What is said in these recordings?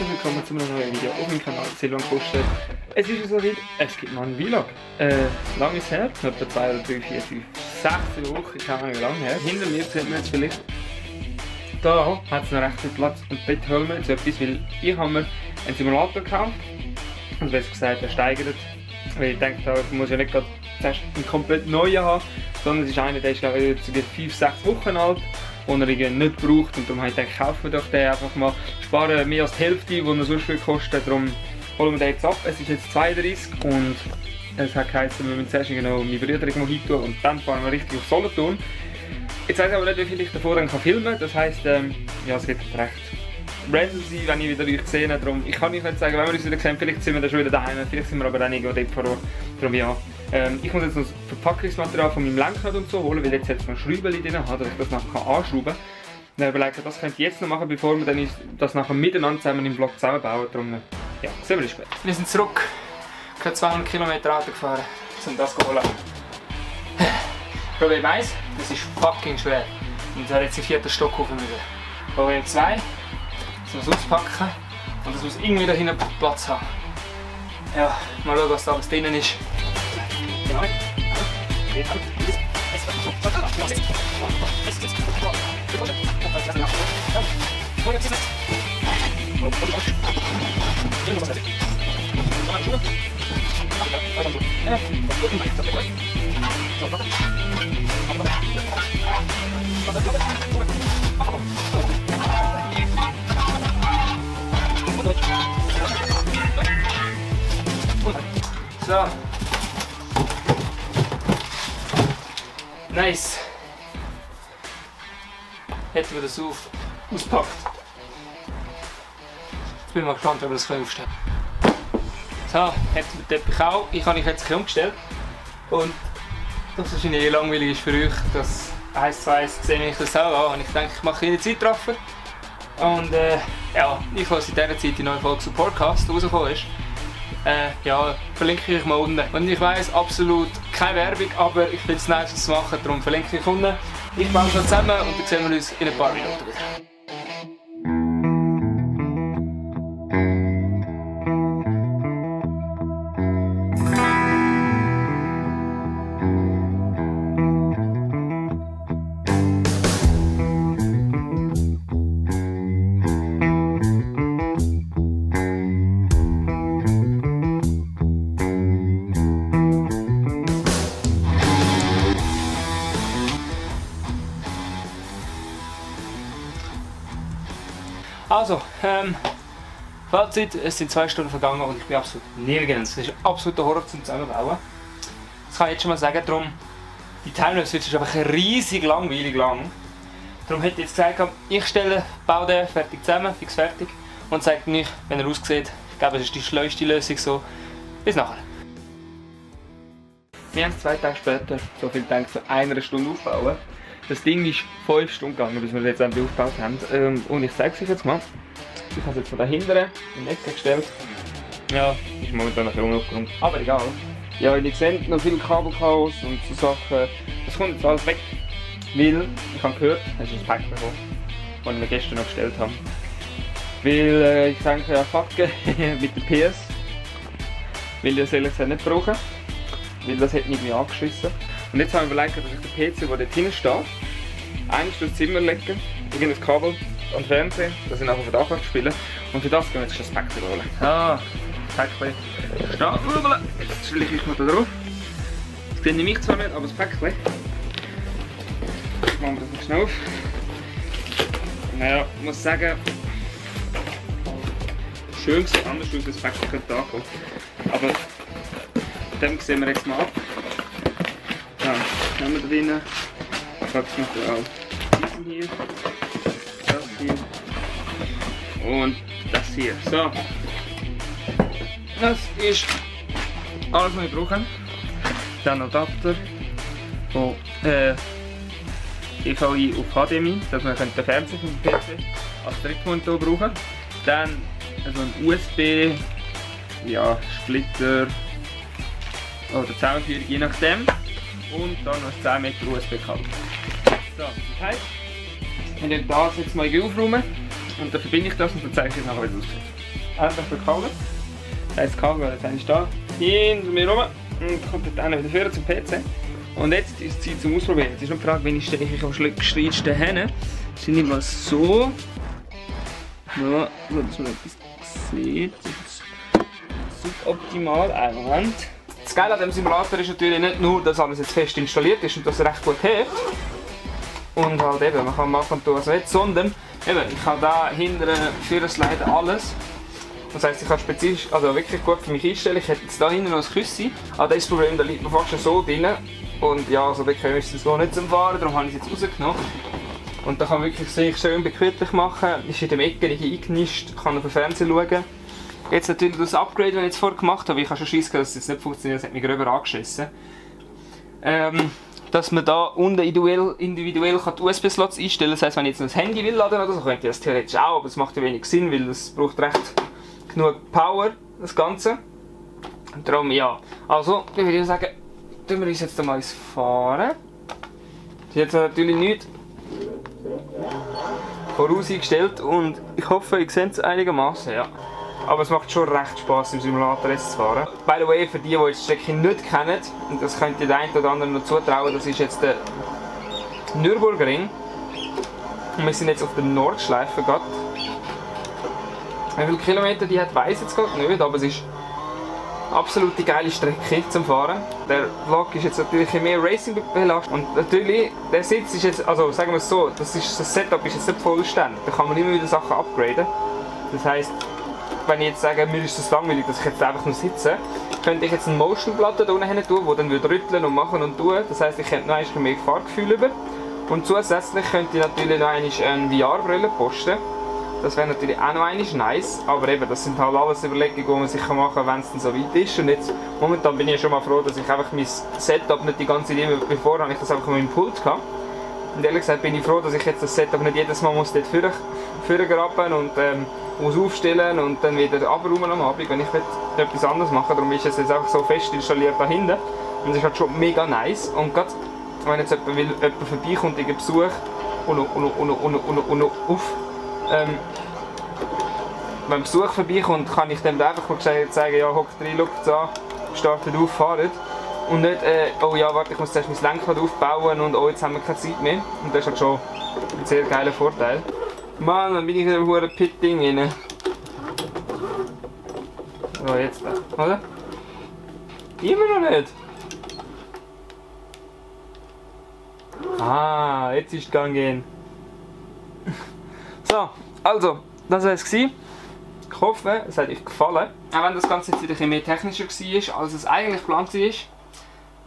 herzlich willkommen zu einem neuen Video auf meinem Kanal Silvan Kuster. Es ist so weit, es gibt noch einen Vlog. Lange ist her, etwa 2 oder 3, 4, 5, 6 Wochen, keine Ahnung wie lange her. Hinter mir sieht man jetzt vielleicht, da hat es noch recht viel Platz und dort holen wir jetzt etwas, weil ich habe mir einen Simulator gekauft und besser gesagt ersteigert. Weil ich denke, da muss ja nicht gerade zuerst einen komplett neuen haben, sondern es ist einer, der ist glaube ich 5, 6 Wochen alt, den er irgendwie nicht braucht, und darum habe ich gedacht, kaufen wir doch den einfach mal, sparen mehr als die Hälfte, die er sonst kostet, darum holen wir den jetzt ab. Es ist jetzt 32 und es hat geheißen, wir müssen zuerst genau meine Brüder irgendwo hin tun und dann fahren wir richtig auf Solothurn. Jetzt weiß ich aber nicht, wie viel ich davor dann filmen kann, das heisst, ja, es wird recht random sein, wenn ich wieder euch sehe, darum, ich kann euch nicht sagen, wenn wir uns wieder sehen, vielleicht sind wir dann schon wieder daheim, vielleicht sind wir aber dann irgendwo dort vor Ort, darum ja. Ich muss jetzt noch das Verpackungsmaterial von meinem Lenkrad und so holen, weil jetzt noch Schräubchen drin hat, dass ich das nachher anschrauben kann. Dann überlege ich, das könnte ich jetzt noch machen, bevor wir dann das nachher miteinander zusammen im Vlog zusammenbauen. Darum, ja, sehen wir uns später. Wir sind zurück, gerade 200 Kilometer Auto gefahren, um das zu holen. Problem 1, das ist fucking schwer. Und da jetzt den 4. Stock hoch müssen. Problem 2, das muss auspacken und das muss irgendwie da hinten Platz haben. Ja, mal schauen, was da alles drin ist. So. Nice. Hätten wir das auspackt. Jetzt bin ich mal gespannt, wie wir das aufstellen können. So, hätten wir den Teppich auch. Ich habe mich jetzt umgestellt. Und das wahrscheinlich langweilig ist für euch, das 1 zu 1 sehe ich das auch an. Und ich denke, ich mache eine Zeitraffer. Und ja, ich lasse in dieser Zeit die neue Folge zum Podcast, die rausgekommen ist. Ja, verlinke ich euch mal unten. Und ich weiss, absolut keine Werbung, aber ich finde es nice, das zu machen, darum verlinke ich euch unten. Ich baue es zusammen und dann sehen wir uns in ein paar Minuten wieder. Also, Fazit, es sind 2 Stunden vergangen und ich bin absolut nirgends. Es ist ein absoluter Horror zum Zusammenbauen. Das kann ich jetzt schon mal sagen, darum, die Timelapse ist einfach riesig langweilig lang. Darum hätte ich jetzt gesagt, ich baue den fertig zusammen, fix fertig, und zeige euch, wenn er aussieht. Ich glaube, das ist die schleuste Lösung so. Bis nachher. Wir haben es 2 Tage später, so viel Dank für 1 Stunde aufbauen. Das Ding ist 5 Stunden gegangen, bis wir es jetzt endlich aufgebaut haben. Und ich zeige es euch jetzt mal. Ich habe es jetzt von da hinten in die Ecke gestellt. Ja, ist momentan noch unaufgeräumt, aber egal. Ja, ihr seht noch viel Kabelchaos und so Sachen. Das kommt jetzt alles weg, weil ich habe gehört, es ist ein Pack bekommen, das wir gestern noch gestellt haben. Weil ich denke, ja, fuck mit der PS, weil das soll ich es nicht brauchen, weil das hat mich irgendwie angeschissen. Und jetzt habe ich überlegt, dass ich den PC, der dort hinten steht, eigentlich durchs Zimmer legen, irgendein Kabel an den Fernseher, dass ich nachher auf den Dach spielen. Und für das gehen wir jetzt das Päckchen holen. Ah, das Päckchen steht. Jetzt stelle ich euch noch da drauf. Das sehe ich mich zwar nicht, aber das Päckchen. Jetzt machen wir das noch schnell auf. Naja, ich muss sagen, schön sieht anders aus, das Päckchen könnte ankommen. Aber dem sehen wir jetzt mal ab. Ja, was haben wir da drin? Packungsmaterial. Diesen hier, das hier und das hier. So, das ist alles, was wir brauchen. Dann Adapter von DVI auf HDMI, dass wir den Fernseher vom PC als Drittmonitor brauchen. Dann also ein USB, ja, Splitter oder Zusammenführung, je nachdem. Und dann noch ein 10 Meter USB-Kabel. So, das heisst, wir werden das jetzt mal aufräumen. Und dann verbinde ich das und dann zeige ich euch nachher, wie es aussieht. Einfach für Kabel. Das heisst, das Kabel ist eigentlich da, hinter mir rum und kommt dann wieder führen zum PC. Und jetzt ist es Zeit zum Ausprobieren. Jetzt ist noch die Frage, wenn ich stehe ich am schrägsten hin. Das sind immer so. Ja, dass man etwas sieht. Suboptimal. Einen Moment. Das Geile an diesem Simulator ist natürlich nicht nur, dass alles jetzt fest installiert ist und dass er recht gut hebt. Und halt eben, man kann machen und tun, was man will, sondern eben, ich kann da hinten für Sliden alles. Das heisst, ich kann spezifisch, also wirklich gut für mich einstellen. Ich hätte jetzt da hinten noch ein Küssi. Aber das ist das Problem, da liegt man fast schon so drin. Und ja, so bequem ist es so nicht zum Fahren, darum habe ich es jetzt rausgenommen. Und da kann man wirklich sehr schön bequemlich machen. Ist in dem Ecke eingenischt, kann auf den Fernseher schauen. Jetzt natürlich das Upgrade, das ich jetzt vorher gemacht habe, ich habe schon Schiss gehabt, dass es jetzt nicht funktioniert, das hat mich gröber angeschissen. Dass man da unten individuell die USB-Slots einstellen kann. Das heisst, wenn ich jetzt ein Handy will laden oder so, könnte ich das theoretisch auch, aber das macht ja wenig Sinn, weil es braucht recht genug Power, das Ganze. Und darum, ja. Also, ich würde sagen, tun wir uns jetzt mal ins Fahren. Das ist jetzt natürlich nichts vorauseingestellt und ich hoffe, ihr seht es einigermaßen, ja. Aber es macht schon recht Spaß im Simulator S zu fahren. By the way, für die jetzt die Strecke nicht kennen, und das könnt ihr den einen oder anderen noch zutrauen, das ist jetzt der Nürburgring. Und wir sind jetzt auf der Nordschleife gerade. Wie viele Kilometer die hat, weiss ich jetzt gerade nicht, aber es ist eine absolute geile Strecke zum Fahren. Der Vlog ist jetzt natürlich mehr Racing belastet und natürlich, der Sitz ist jetzt, also sagen wir es so, das Setup ist jetzt nicht vollständig, da kann man immer wieder Sachen upgraden. Das heisst, wenn ich jetzt sage, mir ist das langweilig, dass ich jetzt einfach nur sitze, könnte ich jetzt eine Motion-Platte da unten tun, die dann rütteln und machen und tun. Das heisst, ich hätte noch einmal mehr Fahrgefühl über. Und zusätzlich könnte ich natürlich noch einmal eine VR-Brille posten. Das wäre natürlich auch noch einmal nice, aber eben, das sind halt alles Überlegungen, die man sich machen kann, wenn es dann so weit ist. Und jetzt, momentan bin ich schon mal froh, dass ich einfach mein Setup nicht die ganze Zeit immer, bevor habe ich das einfach mit meinem Pult gehabt. Und ehrlich gesagt bin ich froh, dass ich jetzt das Setup nicht jedes Mal muss dort vorgraben und muss aufstellen und dann wieder abräumen am Abend, wenn ich etwas anderes mache. Darum ist es jetzt einfach so fest installiert da hinten. Und es ist halt schon mega nice. Und gerade wenn jetzt jemand vorbeikommt, einen Besuch, wenn Besuch vorbeikommt, kann ich dem einfach mal sagen, ja, hockt rein, schaut es an, startet auf, fahrt. Und nicht, oh ja, warte, ich muss zuerst mein Lenkrad aufbauen und oh, jetzt haben wir keine Zeit mehr. Und das ist halt schon ein sehr geiler Vorteil. Mann, dann bin ich in einem hohen Pit-Ding rein. So, jetzt da, oder? Immer noch nicht. Ah, jetzt ist es gegangen. So, also, das war es. Ich hoffe, es hat euch gefallen. Auch wenn das Ganze jetzt wieder ein bisschen mehr technischer war, als es eigentlich geplant war.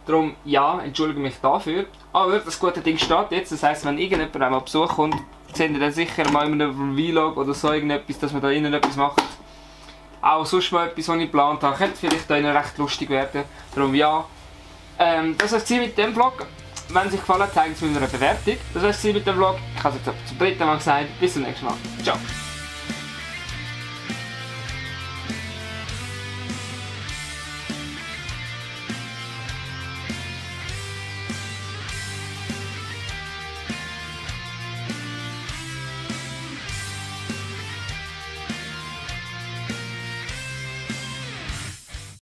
Darum, ja, entschuldige mich dafür. Aber das gute Ding steht jetzt. Das heisst, wenn irgendjemand einmal Besuch kommt, seht ihr dann sicher mal in einem Vlog oder so irgendetwas, dass wir da innen etwas machen. Auch sonst mal etwas, was ich geplant habe. Könnte vielleicht da innen recht lustig werden. Darum, ja. Das war es mit dem Vlog. Wenn es euch gefallen hat, zeigen Sie mir eine Bewertung. Das war es mit dem Vlog. Ich habe es jetzt zum dritten Mal gesagt. Bis zum nächsten Mal. Ciao.